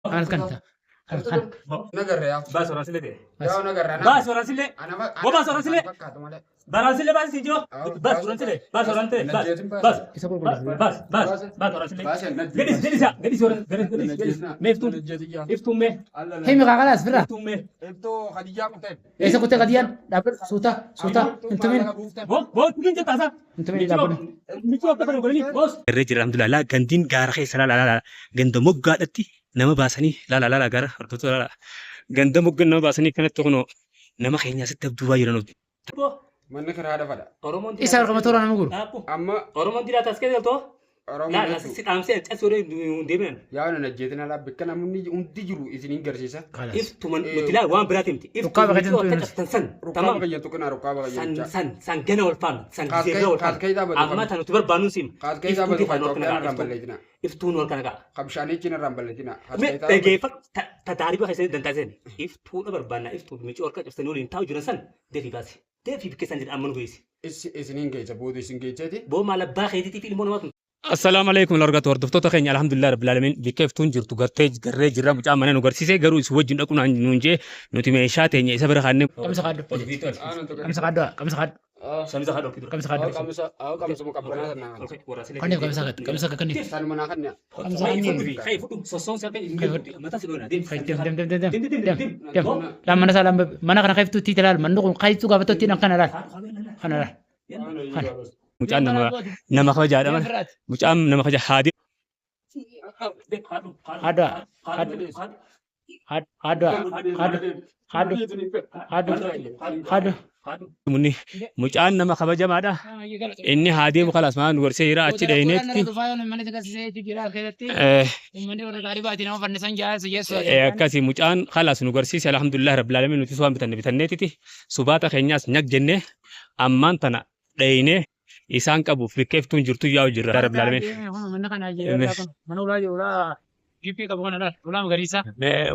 Kanas kan kan kan. Nagarre yaa. Baas waraansillee ta'e. Yaa nagarre. Baas waraansillee. Boo baas waraansillee. Fakkaatu malee. Baraansillee baas si jiru. Baas waraansillee. Baas waraansillee. Baas. Baas. Isa qulqulleessu. Baas. Baas. Baas waraansillee. Gadis gadis gadis gadis gadis gadis. Mee iftuun. Iftuun mee. Himi kaakalas firra. Iftuun mee. Ibtuu Khadijaa kutee. Eessa kuttee qadiyaan dhaabbadhu suuta suuta hin tumin Boo boo tumin jettaa isaa. hin tumin dhaabbadhu. Michuu akka kana godhanii boos. Irree jira alhamdulillah laa gandiin gaara keessa laala laala ganda moggaadhatti nama baasanii laala laala gaara hordoftoota laala ganda mogga nama baasanii kanatti kunoo nama keenya asitti abduubaa jiran. Manni kiraa dhafadha. Oromoon Isa harkama toora nama guru. Amma Oromoon diraa taas keessa galtoo. Oromoon Laa laa si dhaamsee casii warreen deebinan. Yaa na ajjeetina laa bakka namni hundi jiru isiniin garsiisa. Iftuma nuti laa waan biraati miti. Rukkaa bakka Iftuu jirtu akka cabsan san. Rukkaa Tamam. bakka jirtu kana rukkaa bakka San jirtu. san san gana wal faana. San Kaaskee- zeerra wal faana. kaaskee dhaabatu Amma qabdi. tan nuti barbaannu siima. Kaaskee dhaabatu Iftuu kan nuti Itoophiyaan kana irraan gaa. balleessina. Iftuu nu harka nagaa. Kan bishaanichi irraan balleessina. Mee dhageeffadhu taariba keessatti dantaaseen iftuudha barbaanna iftuu micoo harka cabsanii waliin taa'u jiran san deefii baasi. Deefii bikkeessaan jedha amma nu geessi. Isiniin geessa booda isin geesseeti. Boo maal abbaa keetiitiif ilmoo namaatu Assalaamu alaikum warahmatullahi hordoftoota keenya alhamdulillah rabbil alamin bikka iftuun jirtu gartee garree jirra mucaa mana nu garsiise garuu isin wajjin dhaqu nuun jee nuti meeshaa teenya isa bira kaannee Qamisa kaadhu. Qamisa kaadhu. Qamisa kaadhu. Shamisa haadha okkii dura. Qamisa kaadhu. Qamsuma qabbanaa sanaa. Kanniif qamisa kaadhu. Qamisa kanniif. Sanuma naa kanna. Qamisa kanniif. Kai fudhu sossoon si akka hin mataa si dhoona deem. Dem dem dem dem dem dem dem. Laan mana isaa laan mana kana kaiftuu itti ilaal manni kun kaiftuu gaafatoo ittiin kana laal kana laal. Kana. Mucaan nama nama kabajaadha mana mucaan nama kabaja haadhi Haadha haadha haadha haadha haadha haadha haadha. Munni mucaan nama kabajamaadha inni haa deemu kalaas maal nu garsiisee jira achi dhayneetti. Akkasi mucaan kalaas nu garsiise alhamdulillah rabbil alamin nuti waan bitanne bitanneetiti subaata keenyaas nyaq jennee ammaan tana dhaynee isaan qabuuf bikka iftuun jirtu yaa'u jirra rabbil alamin.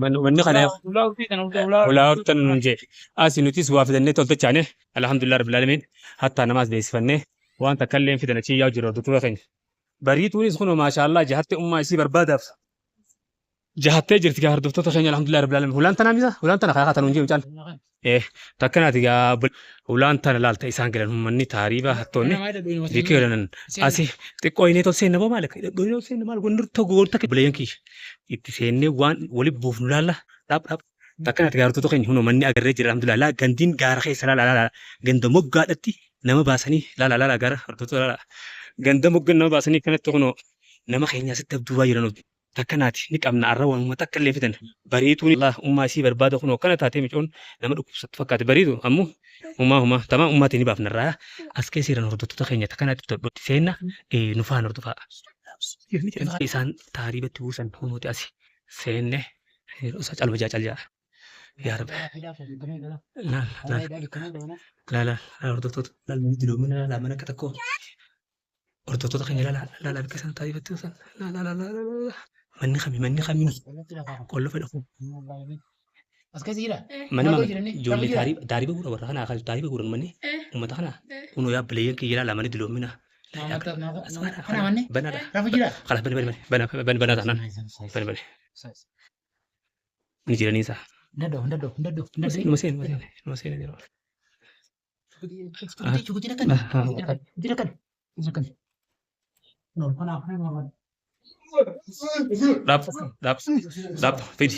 Manni kana ulaa hortan nun jee asi nutis waa fidannee toltachaane alhamdulillah rabbil alamin hattaa namaas deessifannee waan takka illee hin fidan achi yaa'u jirra hordoftoota keenya. Bariituunis kunoo maashaallah jahattee ummaa isii barbaadaaf jahattee jirti gaa hordoftoota keenya alhamdulillah rabbil alamin hulaan tanaa misa hulaan tana kaakaa tanuun jee mucaan. Eh takkanaati gaa hulaan tana laalta isaan galan ummanni taariibaa hattoonni bikki galan asi xiqqoo inni tol seenna boo maal inni tol seenna maal gondor tokko goorta buleeyyan kiyya itti seennee waan wali buufnu laalla dhaab dhaab takkanaati gaa hordoftoota keenya hunoo manni agarree jira alhamdulillah laa gandiin gaara keessa laala laala ganda moggaadhatti nama baasanii laala laala gaara hordoftoota laala ganda mogga nama baasanii kanatti kunoo nama keenya asitti abduubaa jiran takkanaati ni qabna arra waanuma takka illee fidan bariituun Allah ummaa isii barbaada kunoo akkana taatee micoon nama dhukkubsattu fakkaate bariitu ammoo ummaa ummaa tamaa ummaatiin ni baafna irraa as keessa jiran hordoftoota keenya takkanaatti todhotti seenna nu faana hordofaa isaan taariibatti buusan hunuuti asi seenne isa calma jaa cal jaa yaa rabbi laal laal laal laal hordoftoota laal diloomina laal mana akka tokkoo Hordoftoota keenya ilaalaa ilaalaa bakka isaan taa'ee irratti san ilaalaa ilaalaa ilaalaa manni kami manni kami qollofa dhufu. As keessa jira. Manni maama ijoollee taariba guura warra kanaa kan taariba guuran manni uummata kanaa kunoo yaa bileeyyan kiyya ilaalaa manni diloomina. Kana manni. Banaadha. Rafu jira. Kalaas bani bani bani bani banaa taanaan bani bani. Ni jiranii isaa. Daddo daddo daddo daddo. Numa seeni numa seeni numa seeni yeroo. Jira kan. Jira kan. Jira kan. Dhaab dhaab dhaab fidi.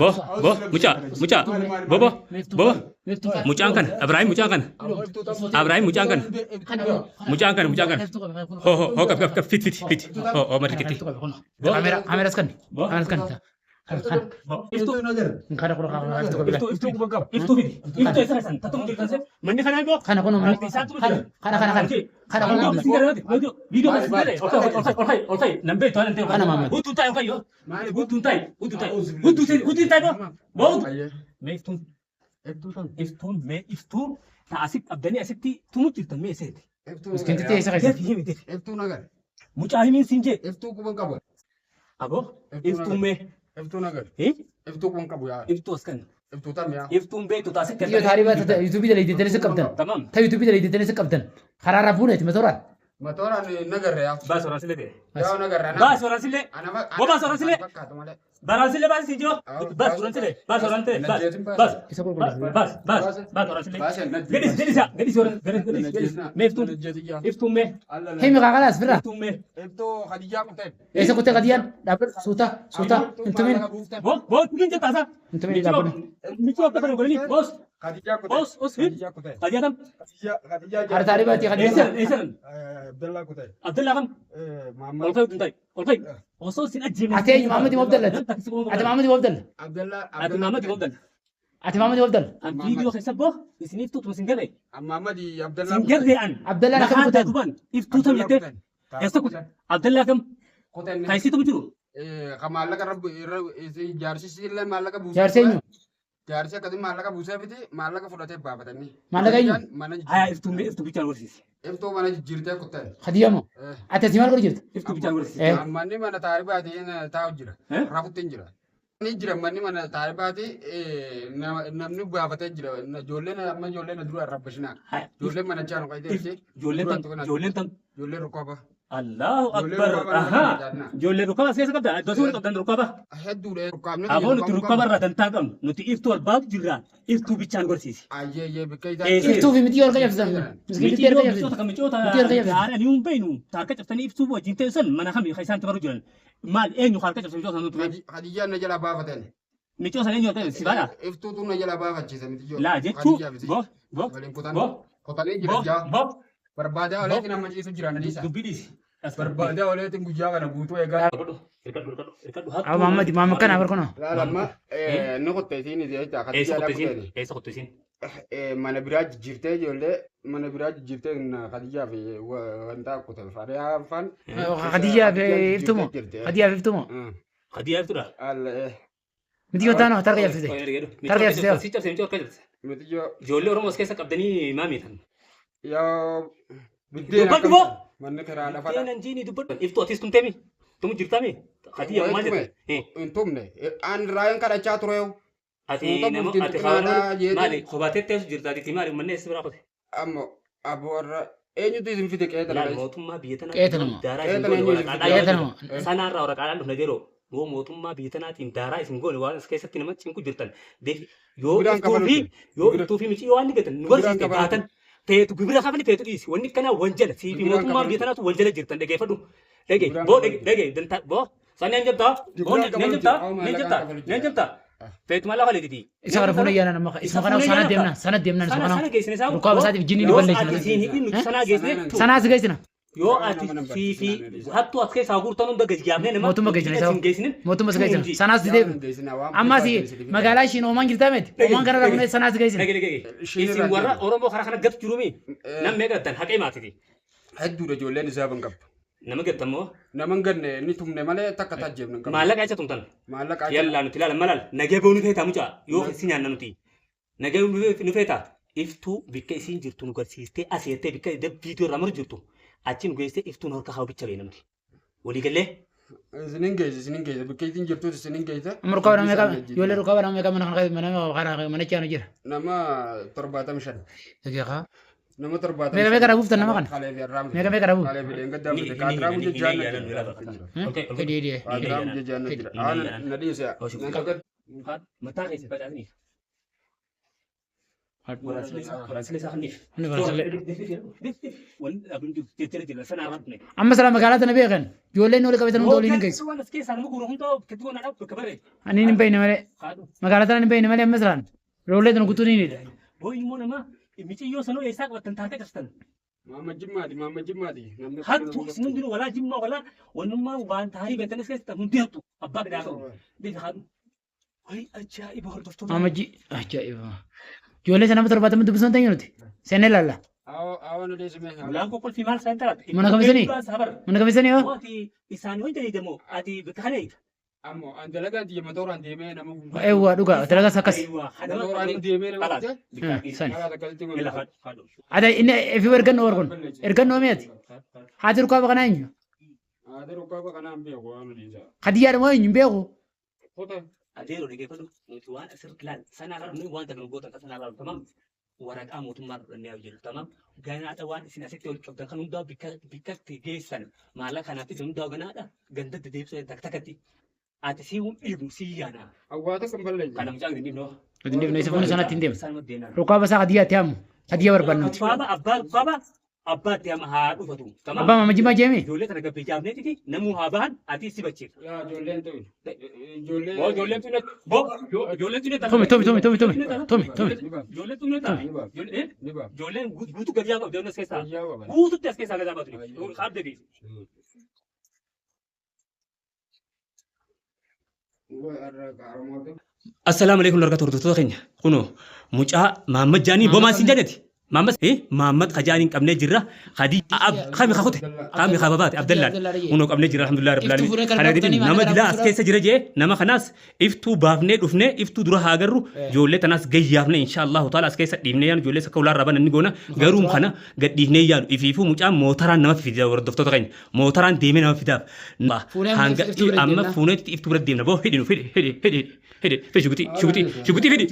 Bo bo mucaa mucaa bo bo bo mucaan kana Ibrahim mucaan kana Ibrahim mucaan kana mucaan kana mucaan kana ho ho ho kaf kaf kaf fit fit fit ho ho markitti. Kamera kameras kan. Kameras kan. Kana kun Iftuu fidi. Iftuu eessa keessan tattuu jirtan se manni kanaa immoo kana kun kana kana kana kana kun Viidiyoo kana sigalee ol kai ol kai ol kai nan beektu haala ta'e Kana maamad. Hudduu taa'e ol kai yoo hudduu taa'e hudduu taa'e hudduu ta'e hudduu taa'e boo mee iftuun iftuun mee iftuun ta'a asitti qabdanii asitti tumu jirtan mee seeti. Miskiintitti eessa keessa? Deefi himi deefi. Iftuu nagar. Mucaa himiin siin jee. Iftuu quban qabu. Aboo iftuun mee Iftuu nagar. Iftuu quban qabu yaa. iftuu as kan Iftuu tam yaa. iftuun beektu ta'a asitti Yoo taariba yuutuubii jala hiddatanii si qabdan. Tamam. Ta yuutuubii jala hiddatanii si qabdan. Karaa irraa fuuneeti matooraan. Matooraan nagarre yaa. Baas waraansillee ta'e. Yaa nagarre. Baas waraansillee. Boo baas waraansillee. Fakkaatu malee. Baransile baas si jiru. Bas baransile. Bas baransile. Bas. Bas. Isa qulqulleessu. Bas bas bas baransile. Gadis gadis gadis gadis gadis gadis. Mee iftuun iftuun mee Himi qaqalaas firra. iftuun mee. Ibtuu Khadijaa kutee. Eessa kuttee Khadijaan? Dhaabbadhu suuta suuta hin tumin Bo bo tumin jetta asa. hin tumin dhaabbadhu. Michuu akka kana godhanii boos Khadijaa kutee. boos os hin. Khadijaa kutee. Khadijaa kam? Khadijaa Harta taaribaati Eessa Khadijaan. eessa? Abdallaa kutee. Abdallaa kam? Muhammad. Ol ka'i tuntai. Ol ka'i. Osoo sin ajjeefne. Ati eenyu Mahammad Ibn Abdallah? Ati Mahammad Ibn Abdallah? Abdallaa. Ati Mahammad Ibn Abdallah. Ati Mahammad Ibn Abdallah? An viidiyoo keessa boo isiniif tuutuma sin garee. Muhammad Abdallaa. Sin garee an. Abdallaan akkam Nahaa kutan? duban iftuu tam jettee. Eessa kute? Abdallaa kam? Kuteen. Taayisiitu jiru. Ka maallaqa rabbi jaarsi illee maallaqa buusee. Jaarsi eenyu? Jaarsi akkasii maallaqa buusee fiti maallaqa fudhatee baafatanii. Maallaqa eenyu? Mana Haya iftuu mee iftuu bichaan warsiisi. Iftuu mana jijjiirtee kuteen. Khadijaa moo? Ati asii maal godhu jirta? Iftuu bichaan warsiisi. Manni mana taaribaatii taa'u jira. Eh? Rafutti hin jira. Ni jira manni mana taaribaatii namni baafatee jira. Ijoolleen amma ijoolleen dura rabbashinaa. Ijoolleen mana chaanu qayyadee. Ijoolleen tam ijoolleen tam. Ijoolleen rukkaaba. Allahu Ijoolleen akbar. rukkaaba nama Ahaa. jaallina. Ijoolleen rukkaaba as keessa qabda. Iddoo suurri qabdan rukkaaba. Hedduudha rukkaabni. Aboo nuti rukkaaba irraa dantaa qabnu. Nuti iftuu albaatu jirra. Iftuu bichaan gorsiisi. Ayyee ayyee bikka Eessa? Iftuu fi mixii harka cabsisan. Miskiin harka Micoota cabsisan. kan micoota Mixii harka cabsisan. gaara ni hin beeknu. Harka cabsanii iftuu wajjin ta'e san mana kami kan isaan tabaru jiran. Maal eenyu harka cabsan micoota sana ture? Khadijaan na jalaa baafatan. Micoota sana eenyu harka cabsan si baadha? Iftuutu na jalaa baafachiisa miti ijoo. Laa jechuu bo bo Waliin kutan. bo Kutanii jira bo jaa. bo Barbaadaa oleetiin amma ciisu jira na dhiisa. dubbii dhiisi. Barbaadaa oleetiin guyyaa kana guutuu eegaa. Aba Mahammad Mahammad kana barkono. Laala amma ni kutte isiin jecha Eessa Khadijaa kutte isiin? kuteen. Eessa kutte isiin? Mana biraa jijjiirtee ijoollee mana biraa jijjiirtee Khadijaa fi wanta kute Fariyaa faan. Khadijaa fi iftuu moo? Khadijaa fi iftuu moo? Khadijaa iftuudha. Mixii yoo taanu harka cabsite. Tarka cabsite. Si cabsee micoota harka cabsite. Miti ijoo Ijoollee Oromoo as keessa qabdanii maamiitan. yoo biddeen Dubbadhu boo! manni karaa lafa Biddeen anjiinii dubbadhu. Iftuu atis tumteemi? Tumu jirtami? Khadijaa maal jette? hin tumne an raayan kadhachaa ture yoo Ati Suuta nama bultiin ati xiqqaadhaa haala jeetii. maali kophaatee teessu jirta ati maali manni eessa biraa qote? Ammo abbo warra eenyutu isin fide qe'ee tana Laal keessa? mootummaa biyya tanaa Qe'ee tanuma. daaraa Qe'ee isin tana goone eenyu isin waraqaadhaan fide? Qe'ee tanuma. sanaarraa waraqaadhaan dhufne yeroo yoo mootummaa biyya tanaatiin daaraa isin goone waan as keessatti nama cinqu jirtan yoo Gibiraan iftuu fi kafaluuti. yoo Gibira- iftuu fi micii waan ni gatan nu Gibiraan barsiiste kafaluuti. baatan feetu gibira kafali feetu dhiisi wanni kanaa wanjala sii fi Gibiraan mootummaa biyya kafaluuti. tanaatu wanjala jirtan dhageeffadhu dhage Gibiraan boo kafaluuti. dhage dantaa boo sani an jabtaa boo Gibiraan ni kafaluuti. jabtaa Awwa ni maallaqaan jabtaa kafaluuti. ni jabtaa feetu maallaa faleetiti Isa kana fuula yaana nama isuma kana sana deemna sana deemna isuma sana kana. sana geessine isaa Rukkaaba isaatiif jinni ni yoo balleessina. ati siin hidhin nuti sanaa geessine Sanaa si geessina. yoo ati sii fi hattuu as keessaa guurtan hunda gadi yaabnee nama Mootummaa geessina isaa. isin geessinen Mootummaa si geessina. Sanaa si deemna. Amma si magaalaa ishiin Oomaan jirtaa miti. Oomaan kana rafnee sanaa si geessina. Dhage dhage isin warra Oromoo karaa kana gatu jirumi nam meeqa gattan haqee maatiti Hedduudha ijoolleen isaa ban qabdu. nama gattan moo Nama hin ganne ni tumne malee takka tajjeefne hin qabnu. maallaqa jecha tumtan Maallaqa acha- yallaa nuti ilaala malal nagee boo nu feetaa mucaa yoo si nyaanna nuti nagee nu feetaa iftuu bikka isiin jirtu nu garsiistee aseettee bikka viidiyoo irraa maru jirtu achi nu geessee iftuun harka haa bicha beena nuti walii gallee Isinin geesse isinin geesse bikka isin jirtus isinin geesse. Amma rukkaaba nama meeqa ijoollee rukkaaba nama meeqa mana kana mana kana mana chaanu jira. Nama 75. Dhageeqa. Nama 75. Meeqa meeqa rabuuftan nama kana? Kalee fi arraam. Meeqa meeqa rabuuf? Kalee fi dheengaddaa Ni- fide. ni- Kaatiraam ni- jejjaan ni- na ni- jira. Okay, okay. Hidhi hidhi. Kaatiraam jejjaan na jira. Haa na dhiise. Na tokko- Mataa keessa facaasniif. Waraansilee isaa kanniif. Inni waraansilee. Amma sala magaalaa tana beekan ijoolleen wal qabatan hunda waliin hin geessu. Waan as keessaa nama guuru hunda gadi goonaa dhabu bakka baree. Ani hin beekne malee magaalaa tana hin beekne malee amma salaan ijoollee tana guutuu ni hidha. Booyi immoo nama miciyyoo sanoo eessaa qabatan taatee qabsatan. Maama Jimmaati maama Jimmaati. Namni Hattu isin hundinuu walaa jimmaa walaa wannummaa waan taarii beektanis keessatti hundi hattu abbaa gadaa qabu. Beeka haadhu. Wayi ajaa'iba hordoftoota. Amma ji ajaa'iba. Ijoollee sana nama 70 dubbisuun hin teenye nuti. Seennee ilaalla. Awwa na dhiise mee. Ulaan qoqqolfii maal isaan taate? Mana kamisanii? Mana kamisanii hoo? Ati isaan hoy deemo ati bakka kana eegda. Ammoo an dalagaa diyya motoraan deemee nama guutuu. Eewwa dhugaa dalagas akkas. Motoraan deemee nama guutee. Sani. Karaa akkasitti godhu. Ada inni efi ergannoo warqun ergannoo mi'aati. Haati rukkaaba kanaa eenyu? Haati rukkaaba kanaa hin beeku waan dhiisa. Khadijaa moo eenyu hin beeku? Kota. Adeero dhageeffadhu nuti waan asirratti ilaal sanaa irraa nuyi waan takka nu gootan kan sanaa irraa tamam waraqaa mootummaa irra dhannee jiru tamam ganaadha waan isin asitti walitti qabdan kan hundaa bikka bikka itti geessan maallaqa kanaaf isin hundaa ganaadha gandatti deebisuu takka takkatti. Ati si dhiibnu si yaana. Awwaata kan balleessu. Kana mucaan hin dhiibnu. Hin dhiibnu, isa fuula sanatti hin deemnu. Sanuma deemna. Rukaaba isaa hadiyaa itti haamu. Hadiyaa barbaannuti. Rukaaba abbaa rukaaba abbaa itti hama haa dhufatu. Tamam. Abbaa mama jimaa jeeme. Ijoollee tana gabbii jaafneetiti namuu haa bahan ati si bachiifta. Yaa ijoolleen tun. Ijoollee. Boo ijoolleen tun boo ijoolleen tun Tomi tomi tomi tomi tomi tomi tomi. Ijoolleen tun Ni baaf. Ijoolleen guutuu gadi yaa qabdu as keessaa. Guyyaa qaban. Guututti as keessaa gadi baatu. Qabde fi. Assalaamu alaikum warahmatullahi hordoftoota keenya. Kunoo mucaa Mahammad Jaanii bomaa siin jedheti. Mahammad Mahammad Kajaaniin qabnee jirra. Khadii kami kakute kami kababaate Abdallaan kunoo qabnee jirra alhamdulillah rabbil alamin. Kana jedhin nama dilaa as keessa jira jee nama kanaas iftuu baafnee dhufnee iftuu dura haa agarru ijoollee tanaas gayyaafne insha Allahu taala as keessa dhiifnee yaanu ijoollee sakka ulaarraa banan ni goona garuu kana gad dhiifnee yaanu ifiifuu mucaan mootaraan nama fida hordoftoota keenya mootaraan deemee nama fidaaf Fuunee amma hanga iftuu bira amma deemna. fuuneetti iftuu bira deemna boo hidhi nu hidhi hidhi hidhi hidhi shuguxii shuguxii shuguxii hidhi.